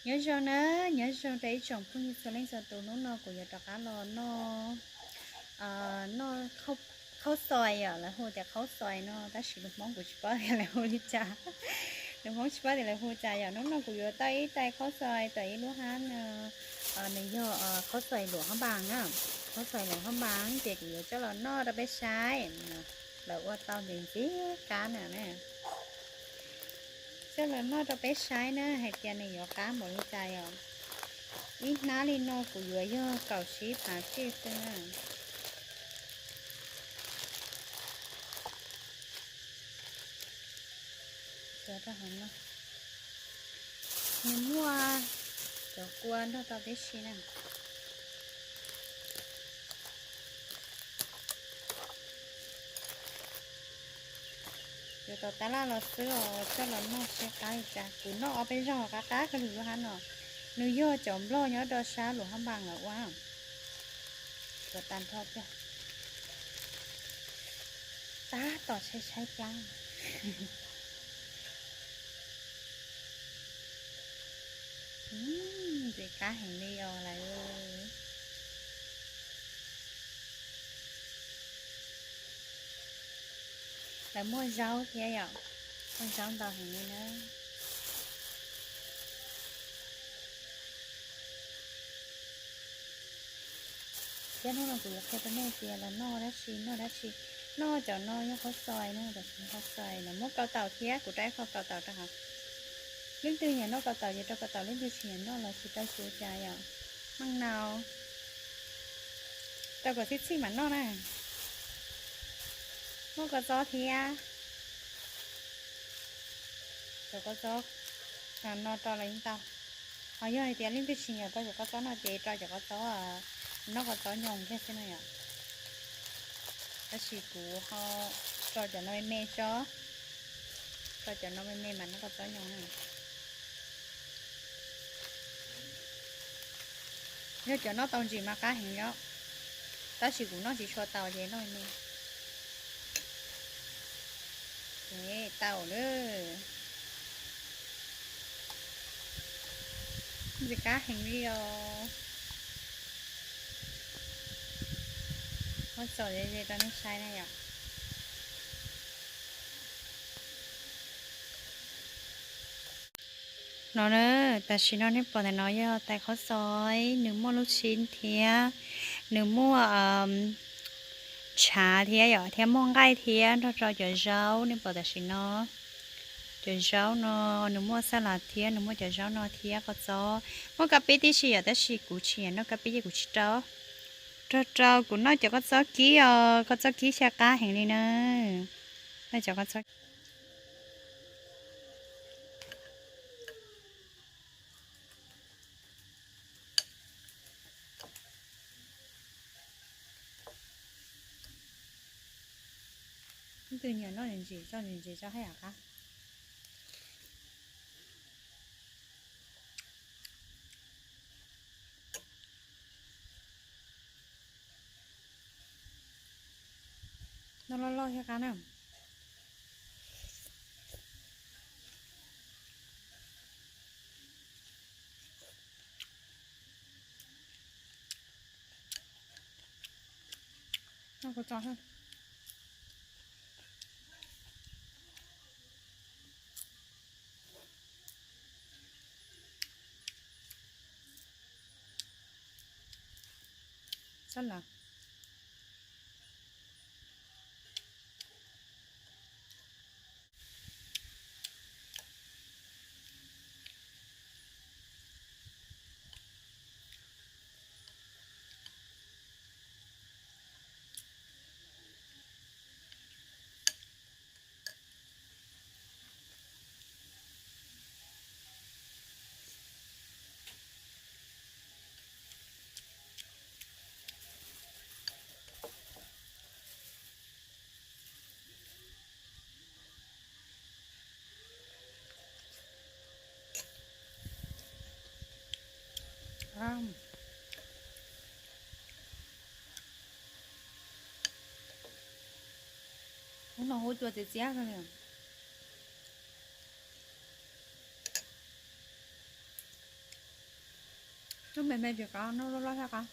Nyob zoo na, nyob zoo rau ib tsoom phooj ywg txhua leej txhua tus, hnub no kuv yuav rov qab los noj, noj khaub xois yom, lawv hu tias khaub xois no, tab sis lus Hmoob kuv tsis paub tias lawv hu li cas, lus Hmoob tsis paub tias lawv hu cas yom. Hnub no kuv yuav tau ib tais khaub xois tom ib lub hab no, nws yog khaub xois luam hab npas na, khaub xois luam hab npas ces kuv yuav coj los noj rau peb saib, lawv ua tau ntxim ntxim qab na. Coj los noj rau peb saib na hais tias nws yuav qab npaum li cas os. Ib hnab li no kuv yuav yog kaum tsib phav tsij xwb na. Nws muaj cov kua nrog rau tib si na. Yuav tau tab laj los xwb os, coj los noj seb qab li cas. Kuv noj ob peb zaug qab qab kawg li lub hab no. Nws yog cov nplog nyob rau sab luam hab npas lawv ua. Tuav tag nrho kiag. Tab tom tshaib tshaib plab. Ntxim qab heev li os lawv. Lawv muaj zaub thiab yom, muaj zaub ntau heev li na. Thiab hnub no kuv yuav qhia rau nej tias los noj dab tsi, noj dab tsi. Noj cov no yog khaub xois na, cov no khaub xois, lawv muab kaus taum thiab, kuv rau ib qho kaus taum rau hauv. Leej twg nyiam noj kaus taum ces rau kaus taum, leej twg tsis nyiam noj los tsis rau tsis ua cas yom. Meej no rau kom txhij txhij mam noj na. Muaj kua txob thiab. Cov kua txob no rau los yeej tau. Ho yog hais tias leej twg tsis nyiam rau cov kua txob no ces rau cov kua txob, noj kua txob nyoos thiab xwb na yom. Tab sis kuv ho rau cov no me me tso, rau cov no me me mas noj kua txob nyoos na. Yog cov noj tau ntsis mas qab heev yom, tab sis kuv noj tsis tshua tau ces noj me me. Tau lawm. Ntxim qab heev li os. Muab txom ze ze rau nej saib na yom. No na, tam sim no nej pom ntawm no yog tais khaub xois, nws muaj lub tshib thiab, nws muaj tshav thiab yom, thiab muaj nqaij thiab nrog rau cov zaub nej pom tam sim no. Cov zaub no, nws muaj xab las thiab, nws muaj cov zaub no thiab kua txob. Muaj kab pib tib si yom, tab sis kuv tsis nyiam noj kab pib ces kuv tsis rau. Rau rau kuv noj cov kua txob kib os, kua txob kib xyaw qab heev li na. Noj cov kua txob Leej twg nyiam noj ntsim tso, ntsim tso haj yam qab. Noj loj loj thiab qab na. Noj kua txob thiab. Sab laj. Hnub no huab cua txias txias kawg li. Noj me me tsis qab, noj loj loj thiaj qab.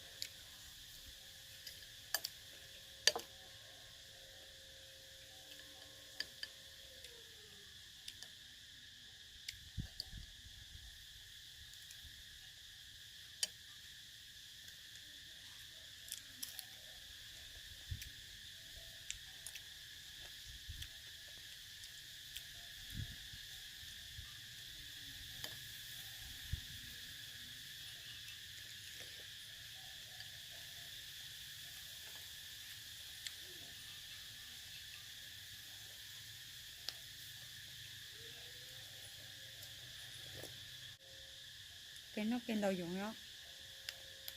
Kev noj kev ntaus yoov os,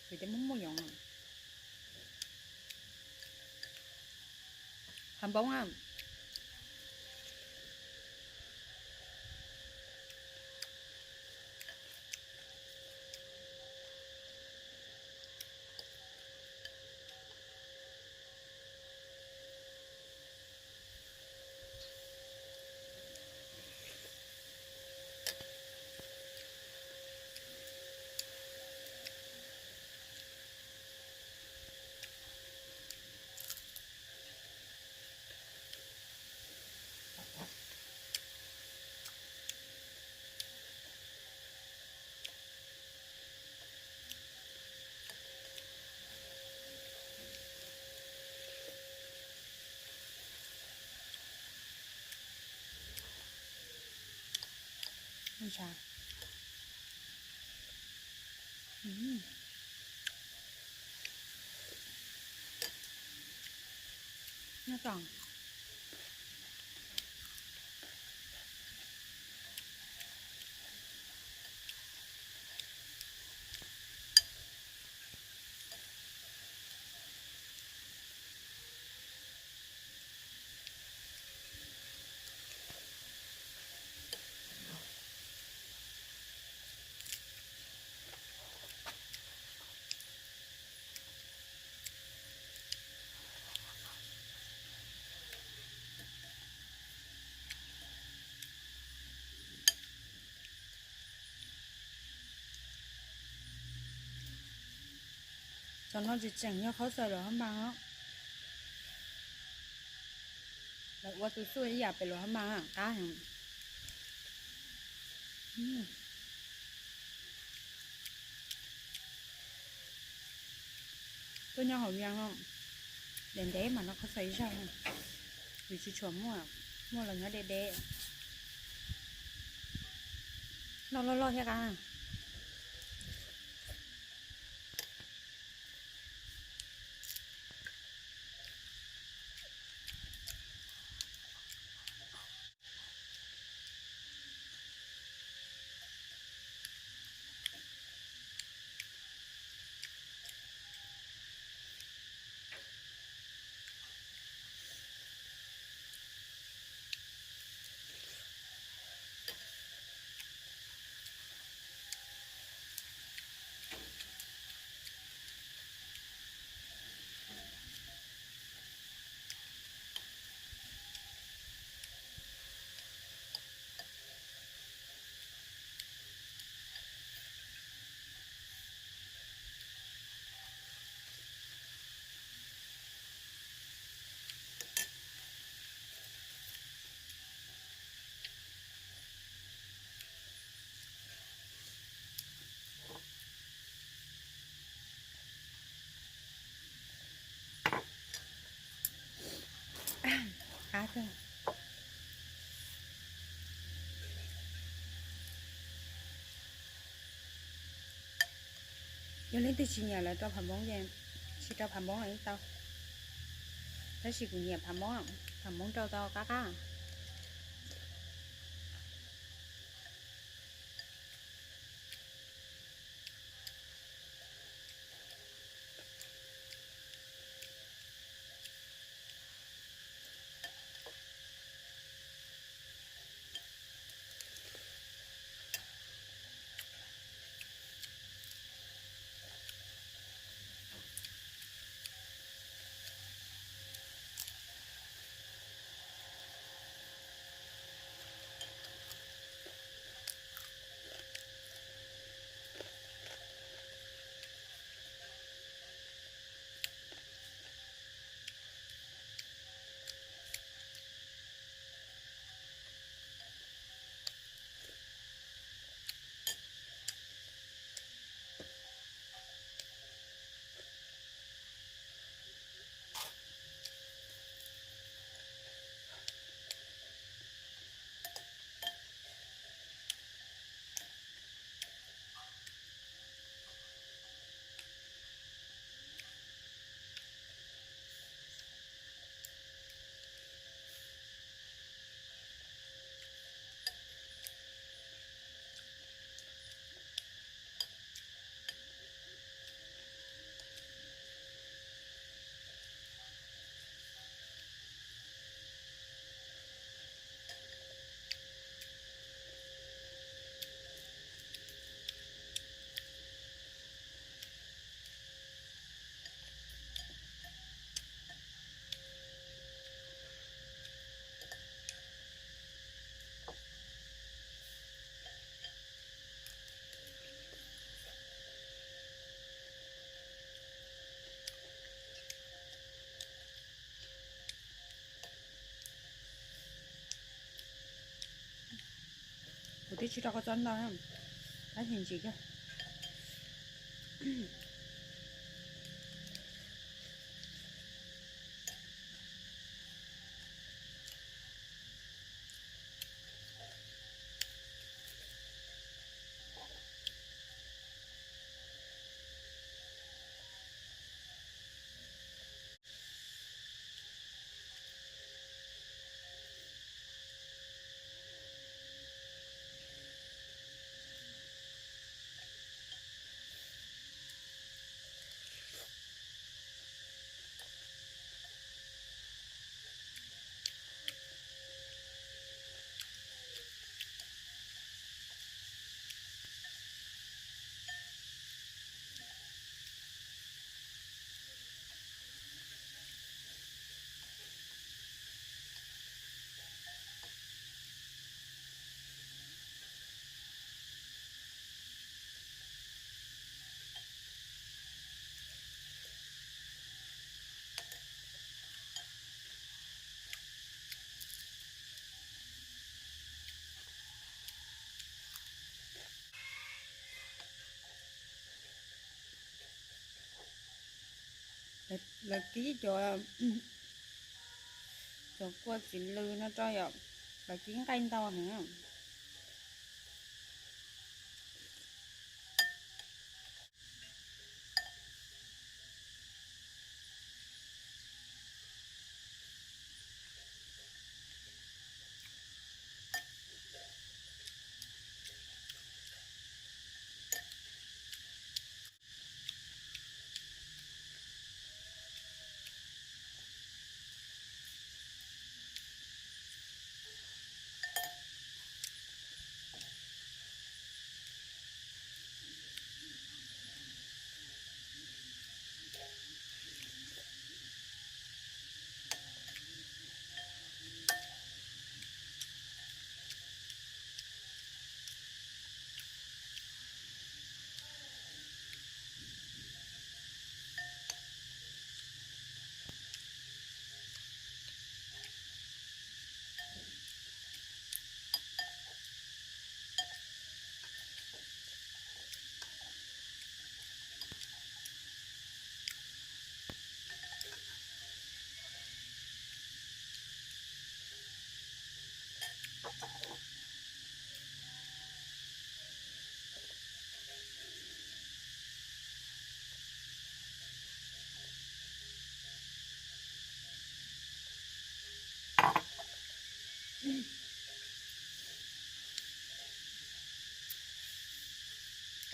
vim tias muaj muaj yoov. Hav npoob a. Nyob tau. Cov no tseem tseem yog qhov xaws luam hab npas os. Lawv ua tu xuj ib yam pem luam hab npas qab heev. Tuaj nyob hauv Vias no, ntev ntev mam noj qhov xaws ib zaug, vim tsis tshua muaj, muaj los nyob deb deb. Noj loj loj thiab qab. Qab tiag. Yog leej twg tsis nyiam lawv rau pham npoob ces tsis rau pham npoob los yeej tau, tab sis kuv nyiam pham npoob, pham npoob rau tau qab qab. Tsis rau koj txob ntau na, qab ntsim ntsim kiag. Lawv kib cov, cov kua txiv lws no rau yom, lawv kib nqaij ntau heev.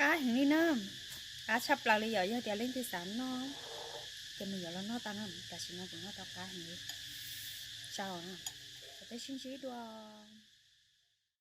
Qab heev li na, qab tshaj plaws li yom. Yog tias leej twg xav noj ces mus yuav los noj tau na. Tam sim no kuv noj tau qab heev li. Tsau na, peb sib ntsib dua.